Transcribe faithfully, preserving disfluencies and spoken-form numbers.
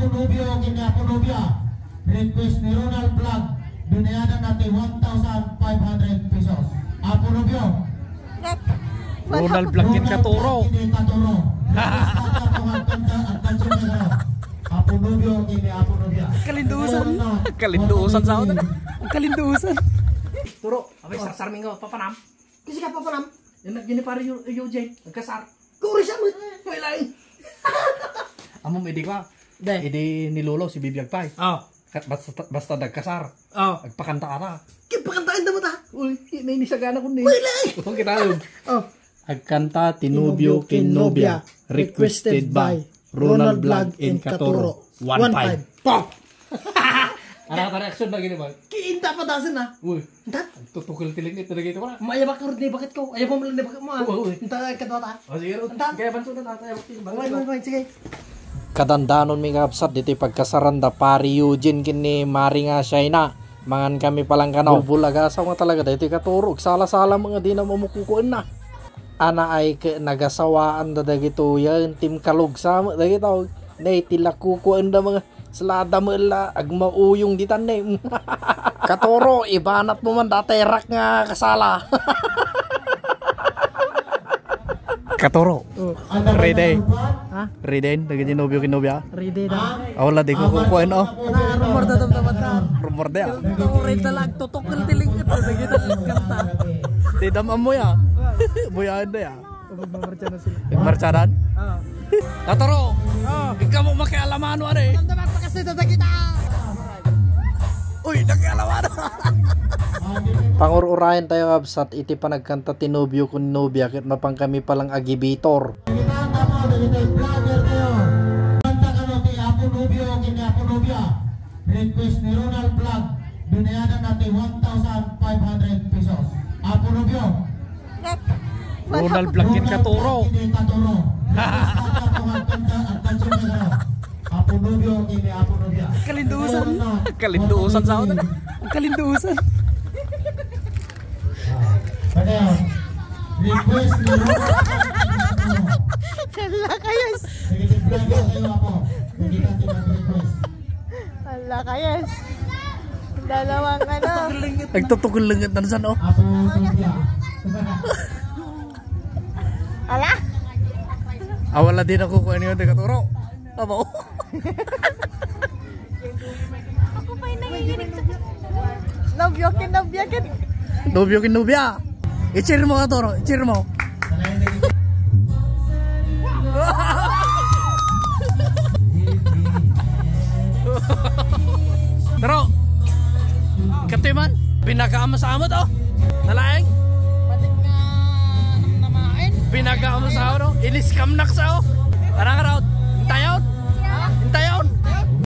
Nobio ken ni Apo Nobia. Request ni Ronald Vlog. Binayadan na ti one thousand five hundred pesos. Apo Nobio. Ronald Vlog ken Katuro. Ken ni Katuro. Request ni Apo Nobio ken ni Apo Nobia. Kalindusan. Kalindusan sa ako. Kalindusan. Turo. Abay, sarsar mi nga papanam. Kasi ka papanam. Yan na, yan ni pare Eugene. Nagkasar. Kuri sa mo. May lain. Amo, may di ko, ah. Dahil. Idi ni Lolo, si Bibiag Pay. Oh. Basta, basta nagkasar. Oh. Agpakanta ata. Kipakanta ang damata. Uy, may nisagana ko ni. Uy, lai. Utong kita yun. Oh. Agkanta, Tinubyo, Kinubya. Requested by Ronald Vlog and Katuro. One five. Pop! Ano ka reaksyon na gini ba? Kiinta pa dasin na. Uy. Inta? Tutukil tilingit na gito ko na. Mayabak ka rin ni bakit ko. Ayaw mo lang ni bakit mo ah. Uy, uy. Inta kadwa ta. O sige ron. Inta. Kaya banso na tatay. Uy, uy, uy, sige. Kadandanon mi nga absat ditoy pagkasaranda pari Eugene ken ni Mari nga Shaina. Mangan kami palang kano. Bulbul agasaw nga talaga daytoy Katuro. Sala-sala mga di na mamukukuan na. Ana ay ke nagasawaan da dagito yan. Tim kalugsa mo dagito. Nay tila kukuan da mga salada mo la agmauyong ditan ne. Katuro, ibanat mo man dati rak nga kasala. Katuro. Oh. Ready. Ha? Ready, dagiti nobyo ken nobya. Ready da. Aw la di ko kukuan, oh. Na, rumor da, dam, dam, dam. Rumor da, ah. Ito, red na lang, tutok ng tiling ito. Dagita ang kanta. Di dam amoy, ah. Buyahan da, ah. Magmamartsa na sila. Nagmartsaran? Ah. Katuro. Ah. Ikaw mo makialamano, ano eh. Dam, dam, magpakasita da kita. Uy, nakialamano. Pangururayan tayo, absat, iti panagkanta ti nobyo kun nobya, ket mapang kami palang agibitor. Kita ang tama, dagiti vlogger tayo. Kanta kano ti Apo Nobio, ken ni Apo Nobia. Request ni Ronald Vlog. Binayadan na ti one thousand five hundred pesos. Apo Nobio. Ronald Vlog ken Katuro. Ken ni Katuro. Request ni Katuro, kanta, at kanta, kanta, Apo Nobio, ken ni Apo Nobia. Kalindusan. Kalindusan sa ako. Kalindusan. Ano yan? Request ni Ronald. Hala, kayas. Sige, vlogger tayo, Apo. Hindi natin mag-request. Hala, kayas. Dalawang ano. Nagtutukol lang at narisan, oh. Apo, Sofia. Hala. Awala din ako kung ano yun, Katuro. Amo. Ako pa'y nanginginig sa... Nobyo ken nobya ken. Nobyo ken nobya. I-cheer mo, Katuro. I-cheer mo. Taro. Katoy man. Pinagaam sa amo to. Nalaeng. Patik nga namain. Pinagaam sa amo, no? Iniskamnak sa, oh. Arang-arang.